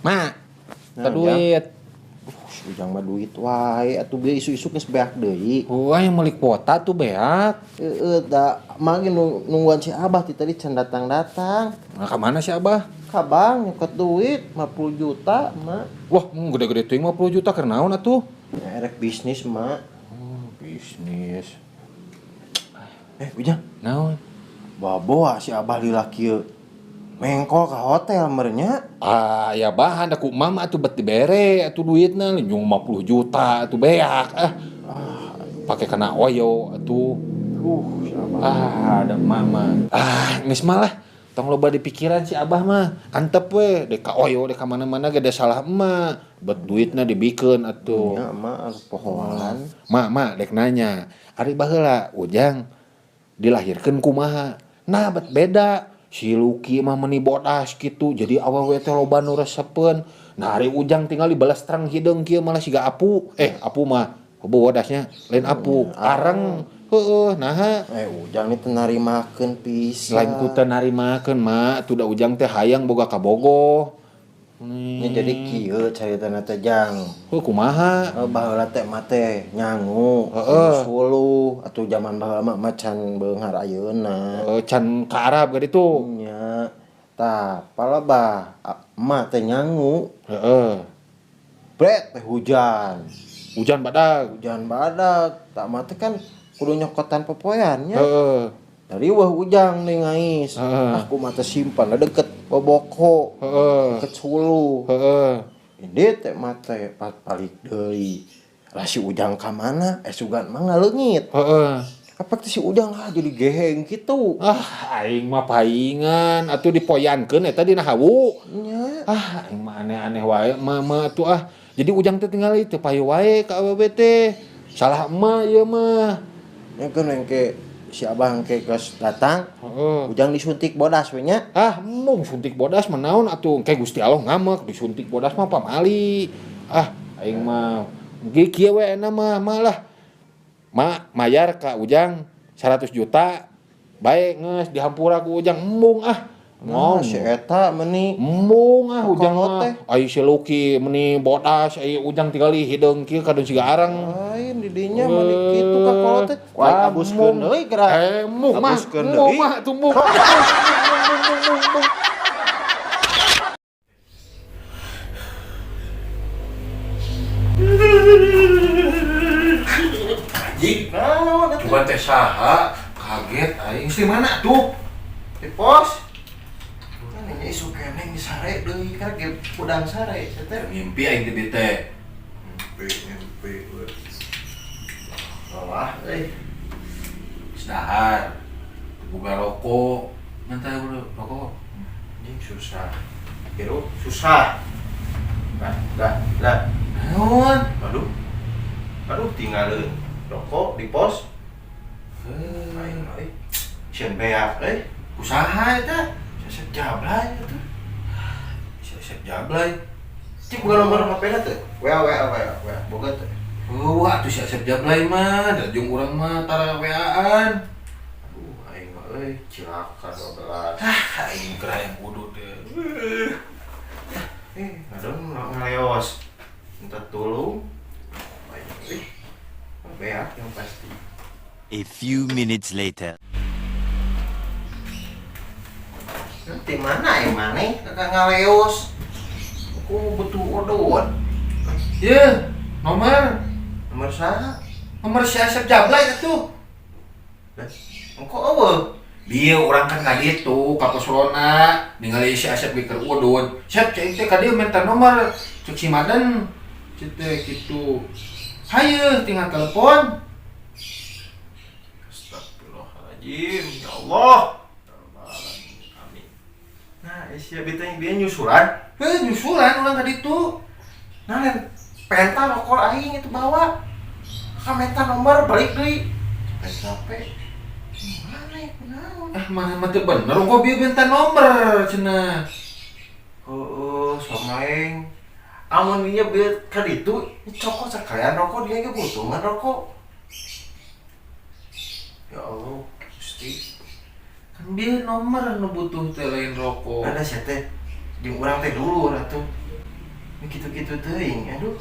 Ma, Nah, duit. Ujang mah duit wae atuh bieu isu-isu geus beak deui. Wah, yang meuli kuota tuh beak. Heeh, da mah ge nungguan si Abah ti tadi can datang-datang. Nah, ka mana si Abah? Ka bank nyokot duit 50 juta, mak. Wah, gede-gede teuing 50 juta keur naon atuh? Ya, erek bisnis, mak. Oh, bisnis. Ujang. Naon? Bawa si Abah lila kieu. Mengkol ka hotel merenya. Ah, ya bahan aku mama atuh bet dibere atuh duitna nyung 50 juta atuh beak ah. Pake kana oyo atuh. Si Abah. Ah, ada mama. Ah, geus malah tong loba di pikiran si Abah mah. Antep we dek ka oyo dek ka mana-mana ge da salah emak. Bet duitna dibikeun atuh. Nya emak anu pohoan. Ma, ma dek nanya. Ari baheula Ujang dilahirkeun kumaha? Nah, bet beda. Si Luki mah meni bodas gitu, jadi awewe teh loba nu resepeun. Nah, ari Ujang tinggal dibalas terang hideung kieu malah siga apu. Apu mah bodasnya lain apu, areng. Heeh, naha. Ujang ni teu narimakeun pisan. Lain ku teu narimakeun, mak, tuh da Ujang teh hayang boga kabogoh. Nya jadi kieu caritana teh Jang. Heuh, kumaha? Baheula teh mah teh nyangu, Heeh. suluh atuh jaman baheula mah macan beunghar ayeuna. Can ka Arab ka ditu. Nya. Tah, palebah emak teh nyangu. Heeh. Bret teh hujan. Hujan badag. Hujan badag. Tah mah teh kan kudu nyokotan popoean nya. Heeh. Dari wah Ujang nih ngais. Heeh. Aku mah teh simpan deket boboko. Heeh. Deket suluh. Heeh. Ini teh mah teh balik deui. Lah si Ujang ka mana? Sugan mah ngaleungit. Heeh. Apa teh si Ujang lah jadi geheng gitu. Ah, aing mah paingan atuh dipoyankeun eta dina hawu. Nya. Ah, aing mah aneh-aneh wae mah atuh ah. Jadi Ujang teh tingali teu payu wae ka awewe teh. Salah emak ieu mah. Nya keun engke si Abah engke geus datang. Heeh. Ujang disuntik bodas we nya. Ah, mung suntik bodas mah naon atuh engke Gusti Allah ngamek disuntik bodas mah pamali. Ah, aing mah ge kieu we enak mah malah. Ma mayar ka Ujang 100 juta bae geus dihampura ku Ujang embung ah. Nah, si eta meuni embung ah Ujang Kolot mah. teh. Ai si Luki meuni bodas, ai Ujang tingali hideung kieu kadon siga areng. Lain di dinya meuni kitu ka kolot teh. Wah, abuskeun deui geura. Embung mah. Abuskeun Embung deui. mah tuh embung. Embung. Anjing. Naon atuh? Cuman teh saha? Kaget aing. Di mana tuh? Di pos. Kan nya isu keneh geus sare deui kan ge udang sare teh. Mimpi aing teh teh. Mimpi we. Lelah euy. Geus dahar. Boga rokok. Minta rokok. Anjing susah. Hirup susah. Lah, lah, lah. Naon? Aduh. Aduh tinggalin rokok di pos. Aing euy. Sieun beak euy. Usaha eta. Sesep jablay atuh. Sesep jablay. Cik boga nomor HP-na teh. WA WA WA WA boga teh. Wah, atuh si Asep jablay mah, da jeung urang mah tara WA-an. Aduh, aing mah euy cilaka 12. Ah, aing keur hayang udud teh. Aduh ngaleos. Minta tolong. Aing euy. Beak yang pasti. A few minutes later. Nanti mana ya maneh kakak ngaleos. Aku butuh odon. Ye, nomor Nomor saha? Nomor si Asep jablay atuh. Lah, engko eueuh. Bieu urang kan ka ditu ka pos ronda ningali si Asep ge keur udud. Sep cai teh ka dieu minta nomor cek si Maden. Cek teh kitu. Hayu tinggal telepon. Astagfirullahaladzim, ya Allah. Amin. Nah, sia beta yang bieu nyusulan. Heuh, nyusulan urang ka ditu. Nah, lain penta rokok aing itu bawa. Ka menta nomor balik deui. Capek-capek. Mana ya kunaon? Ah, mana mah teu bener kok bieu minta nomor cenah. Heeh, somaeng. Amun dinya bieu ka ditu, cokot sakalian rokok dia ge butuhan rokok. Ya Allah, Gusti. Kan bieu nomor nu butuh teh lain rokok. Ada sia teh. Jeung urang teh dulur atuh. Ini gitu-gitu teuing, aduh.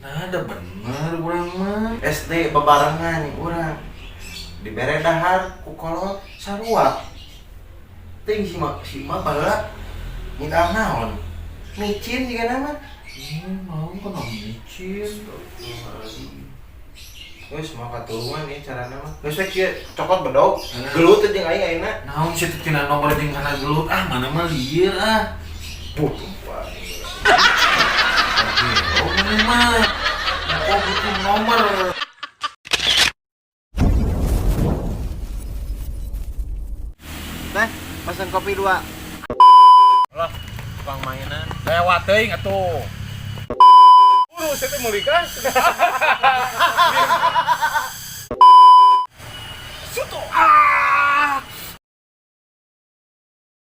Nah, ada bener urang mah. SD bebarengan urang. Dibere dahar ku kolot sarua. Teuing si ma baheula ngidam naon? Micin jiga nama. Mau kan micin. Geus mau katulungan ya carana mah. Geus we kieu cokot bedog. Gelut teh jeung aing ayeuna. Naon sih teh tina nomor jeung kana gelut ah, mana mah lieur ah. Buh, wah. Oh, mana mah. Kok butuh nomor. Teh, pesan kopi dua. Lah, tukang mainan. Lewat teuing atuh. Buru saya teh meuli kan. Suto.